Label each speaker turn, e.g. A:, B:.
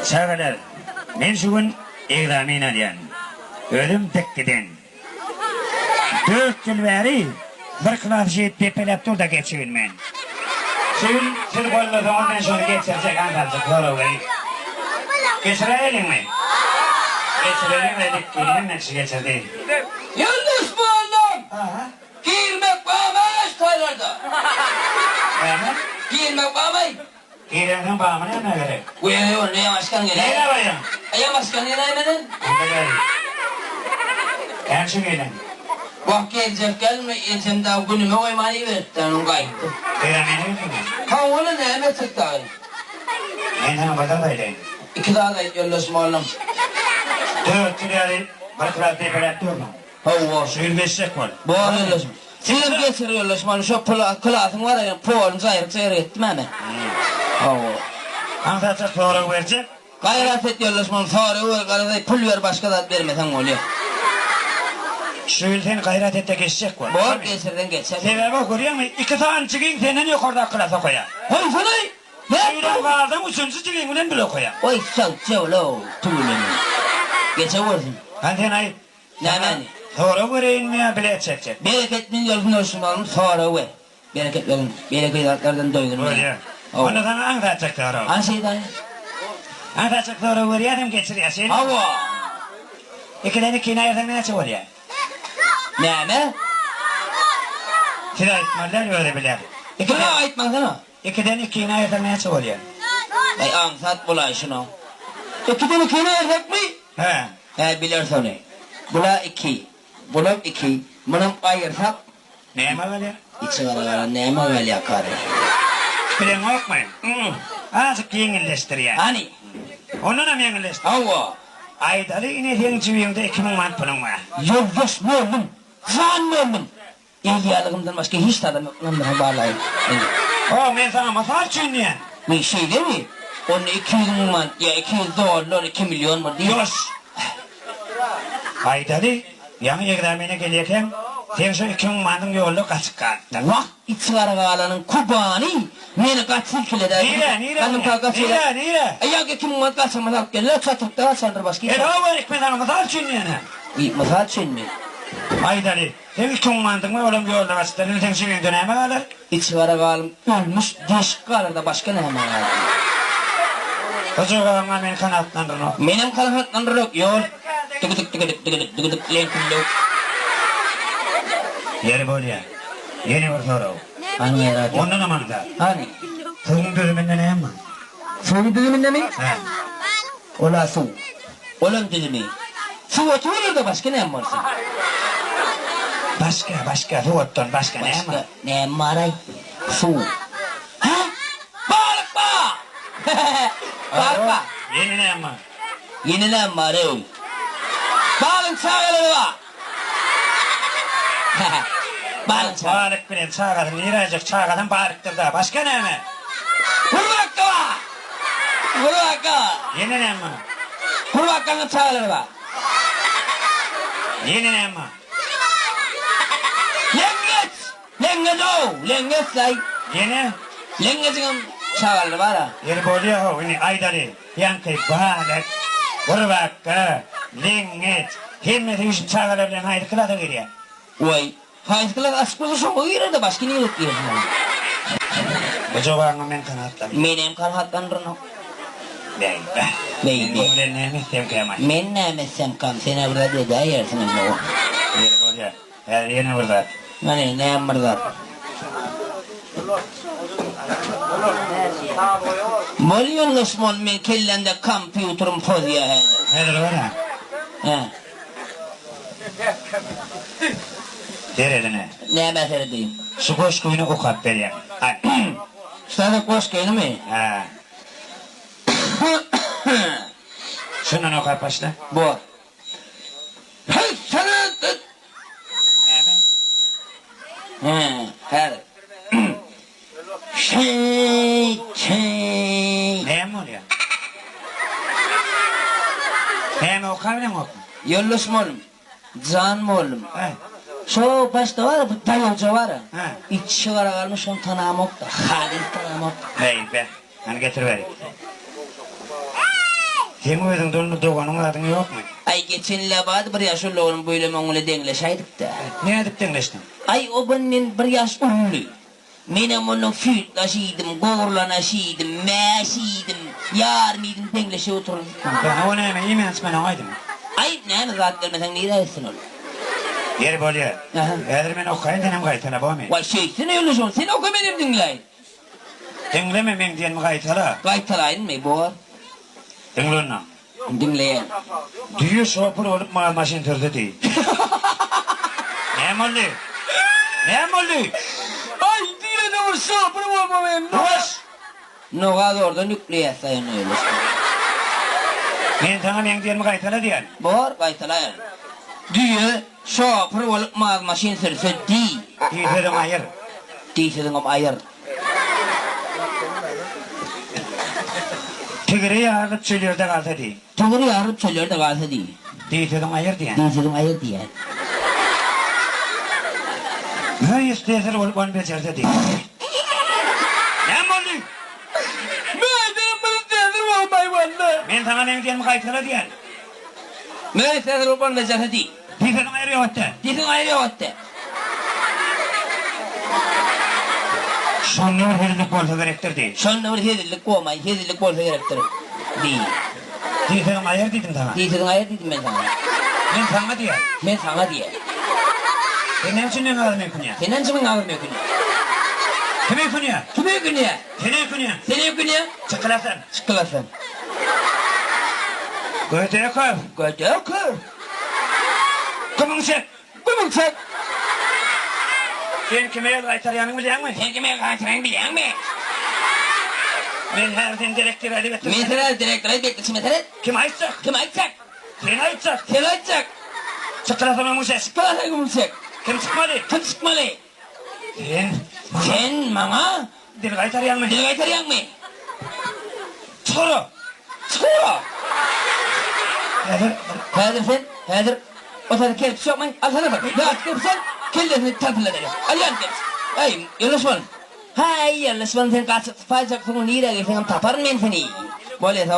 A: Çagalar, men şu gün ekzamen alýan. Özüm dik giden. Dört ýyl bäri bir klas şeýdip depeläp dur-da geçibilmän. Şu gün siz gollasaňyz men şony geçirjek aňsatjyk sorag berip. Geçiräýeliňmi? Geçireliň we dik gideni hemme kişi geçirdi.
B: Ýyldyz mugallym!
A: Aha.
B: Girmek barmy şu taýlarda?
A: Näme?
B: Girmek barmy?
A: Gireňsoň barmy näme gerek?
B: Weý, onda ýamaşkan geläý.
A: Nirä barýaň?
B: Ýamaşkan geläýmeden.
A: Onda gel. Näme üçin geldiň?
B: Wah, geljek gelme, ejem dagy günüme goýman iberipdi, onuň gaýtdym.
A: Ekzamene geldiňmi?
B: Hawa, näme etjek dagy?
A: Men saňa bir zat aýdaýyn.
B: Iki zat aýt, ýoldaş mugallym.
A: Dört ýyl ýaly bir klas depeläp durduň.
B: Hawa.
A: Şu ýyl geçjek bol.
B: Bor ýoldaş. Sizem geçir ýoldaş mugallym, şo klasyň bar eken, poluny jaýryk-jaýryk etdim-ä men. Hawa.
A: Aňsatjak sorag berjek.
B: Gaýrat et ýoldaş mugallym, sorag ber, garasaý pul ber, başga zat bermeseň bolýa.
A: Şu ýyl sen gaýrat et-de geçjek bol.
B: Bor, geçirseň geçer.
A: Sebäbi görýäňmi, iki sany jigiň senden ýokardaky klas okaýar.
B: Goýsana!
A: Şeýle galsaň üçünji jigiň bilen bile okaýaň.
B: Oý sagja bol-ow, tüweleme. Geçe görsün.
A: Hany sen aýt.
B: Nämäni?
A: Sorag bereýinmi ýa bilet çekjek?
B: Bereket men ýolsun olsun oglum sorag ber. Bereket berin. Beýleki zatlardan doýdum men.
A: Bolýa. Onda saňa aňsatjak sorag.
B: Hany şeýdaýyn.
A: Aňsatjak sorag berýäsem geçirýäs şeýdip.
B: Hawa.
A: Ikiden ikini aýyrsaň näçe bolýa?
B: Näme?
A: Siz aýtmaly däl özi biler.
B: Ikiden aýtmaňsana.
A: Ikiden ikini aýyrsaň näçe bolýa?
B: Aý aňsat bolaý şunoň. Ikiden ikini aýyrsakmy?
A: Hä.
B: Hä bileris ony. Bula iki. Bulam iki. Munam aýyrsak.
A: Näme galýar?
B: Içi gara galan näme galýar kary?
A: Bileňokmy? Azajyk ýeňilleşdirýän.
B: Hany?
A: Ondanam ýeňilleşdir.
B: Hawa.
A: Aýdaly ine seň jübiňde 2000 manat puluň bar.
B: Ýoldaş mugallym, jan mugallym, El ýalygymdan başga hiç zadam ýok, ynanmasaň barlaýyn indi.
A: Ho, men saňa mysal üçin diýýän.
B: Wiý, şeýlemi? Onda 200 müň manat ýa 200 dollar, iki million bir diý.
A: Ýoş! Aýdaly, ýaňy egzamene gelýärkäň, seň şo 2000 manadyň ýolda gaçyp galypdyr.
B: Wah, içigara galanyň Kubany meni gaty silkiledi-ä.
A: Nirä, nirä bolýar? Nirä, nirä?
B: Ýa 2000 manat gaçyrmasa alyp geldiler, çatrykda gaçandyr başga hiç.
A: Elo, men saňa mysal üçin diýýän-ä.
B: Wiý, mysal üçinmi?
A: Aýdaly, Seň içiň mandyňmy olam ýolda gaçypdyr indi seň jübiňde näme galar?
B: Içi gara galym ölmüş deşik galarda başga näme galar.
A: Bu jogabyňa meni kanagatlandyrnok.
B: Menem kanagatlandyrnok ýol Digidik digidik digidik digidik leňkildewük.
A: Ýeri bolýa. Ýene bir sorag.
B: Hany gaýrat et.
A: Ondanam aňsat.
B: Hany.
A: Suwuň düzüminde näme bar?
B: Suwuň düzümindemi?
A: Hä.
B: Ola suw. Olam düzümi. Suw oty bolarda başga näme bolsun.
A: Başga, başga, suw otdan başga näme bar?
B: Başga näme baraý? Suw. Hä? Balyk bar! Balyk bar.
A: Ýene näme bar?
B: Ýene näme bar-eý? Balyň çagalary bar. Balyk çaga.
A: Balyk bilen çagasyny nirä aýjak, çagasam balykdyr-da, başga näme?
B: Gurbakga bar! Gurbakga!
A: Ýene näme bar?
B: Gurbakganyň çagalary bar.
A: Ýene näme bar?
B: Leňňeç! Leňňeç-ow! Leňňeç-laý!
A: Ýene?
B: Leňňejiňem çagalary bar-a.
A: Ýeri bolýa-how, indi aýdaly. Ýaňky balyk, gurbakga, leňňeç, hemmesi üýşüp çagalar bilen haýsy klasa girýär?
B: Waý, haýsy klas açyk bolsa şoňa girer-de, başga nirek girsin ol?
A: Bu jogabyňa men kanagatlanýan.
B: Menem kanagatlandyrynok.
A: Beýle.
B: Beýle.
A: Men muň bilen näme etsemkäm-aý?
B: Men näme etsemkäm, sen-ä bir zat edäýersiň indi.
A: Ýeri bolýar. Häzir ýene bir zat.
B: Hany, näme bir zat? Bol ýoldaş bol, meň kellämde kompýuterim pozýa häzir.
A: Häzir bar-a.
B: Hä.
A: Seredine.
B: Nämä seredeýin?
A: Şu goşgyny okap berýäň. Aý.
B: Şu taýda goşgynymy?
A: Hä. Şundan okap başla.
B: Bor.
A: Näme?
B: Hä, häzir. Şeý, şeý.
A: Näme bolýar? Näme okabileňokmy?
B: Ýoldaş mollum, jan mollum.
A: Hä.
B: Şo başda bar-a, bir daýawja bar-a.
A: Hä.
B: Içi gara galmyş, şony tanamok-da, halys tanamok.
A: Heý, be, hany getiriberi. Seň özüňde onda doganyň zadyň ýokmy?
B: Aý, geçen ýyl-ä bardy bir ýaş uly doganym, bu ýylam oň bilen deňleşäýdik-dä.
A: Nädip deňleşdiň?
B: Aý, o menden bir ýaş uly. Menem ondan süýtlaş iýdim, gowrulan aş iýdim, mäş iýdim, ýarym iýdim, deňleşip oturdyk.
A: Ýa o näme, iýmän-içmän oňaýdymy?
B: Aý, näme zat bermeseň nirä gitsin ol?
A: Ýeri bolýa.
B: Aha.
A: Häzir men okaýyn, senem gaýtala, bormy?
B: Waý, şeýtsene ýoldaşym, sen oka menem diňläýin.
A: Diňleme, meň diýenimi gaýtala.
B: Gaýtalaýynmy, bor.
A: Diňle onda.
B: Diňleýän.
A: Düýe şopur bolup mal maşyn sürse diý. Näme boldy? Näme boldy?
B: Aý, düýede bir şopur bolmaly indi.
A: Boş!
B: Noga zordan ýükleýäs daýan öýleşdi.
A: Men saňa meň diýenimi gaýtala diýen.
B: Bor, gaýtalaýyn. Düýe şopur bolup mal maşyn sürse diý.
A: Diý sözüňi aýyr.
B: Diý sözüňem aýyr.
A: Tigiri ýarylyp çöl ýerde galsa diý.
B: Tigiri ýarylyp çöl ýerde galsa diý.
A: Diý sözüňi aýyr diýýän.
B: Diý sözüňi aýyr diýýän.
A: Möý üstesir bolup ony bejerse diý. Näme boldy?
B: Möýdenem bir üstesir bolmaý boldy.
A: Men saňa meň diýenimi gaýtala diýýän.
B: Möý üstesir bolup ony bejerse diý.
A: Diý sözüňi aýyr ýok etde.
B: Diý sözüňi aýyr ýok etde.
A: Şonda bir hezillik bolsa gerekdir diý.
B: Şonda bir hezillik bolmaý, hezillik bolsa gerekdir diý.
A: Diý sözüňi aýyr diýdim saňa.
B: Diý sözüňi aýyr diýdim men saňa.
A: Men saňa diýýän.
B: Men saňa diýýän.
A: Sen näme üçin meň agzyma öýkünýäň?
B: Sen näme üçin meň agzyma öýkünýäň?
A: Kim öýkünýär?
B: Kim öýkünýär?
A: Sen öýkünýäň.
B: Sen öýkünýäň.
A: Çyk klasdan.
B: Çyk klasdan.
A: Gödekow.
B: Gödekow.
A: Gümüňi çek.
B: Gümüňi çek.
A: Sen kime el gaýtarýanyňy bilýäňmi?
B: Sen kime el gaýtarýanyňy bilýäňmi?
A: Men häzir seni direktora aýdyp etdirjek.
B: Men seni häzir direktora aýdyp etdirjek. Seret.
A: Kim aýtjak?
B: Kim aýtjak?
A: Sen aýtjak.
B: Sen aýtjak.
A: Çyk klasdan gümüňi çek.
B: Çyk klasdan gümüňi çek.
A: Kim çykmaly?
B: Kim çykmaly?
A: Sen.
B: Sen maňa.
A: Dil gaýtarýaňmy?
B: Dil gaýtarýaňmy?
A: Çyk ora!
B: Çyk ora!
A: Häzir.
B: Häzir sen, häzir. O sende kerpiç ýokmy? Alsana bir. Ýarty kerpiç al, kellesini tarpyldadaly. Al ýarty kerpiç. Äý, ýoldaş bol. Häý, ýoldaş bol, sen gaçyp sypaýjaksyň, nirä girseňem taparyn men seni. Bolýa, sag.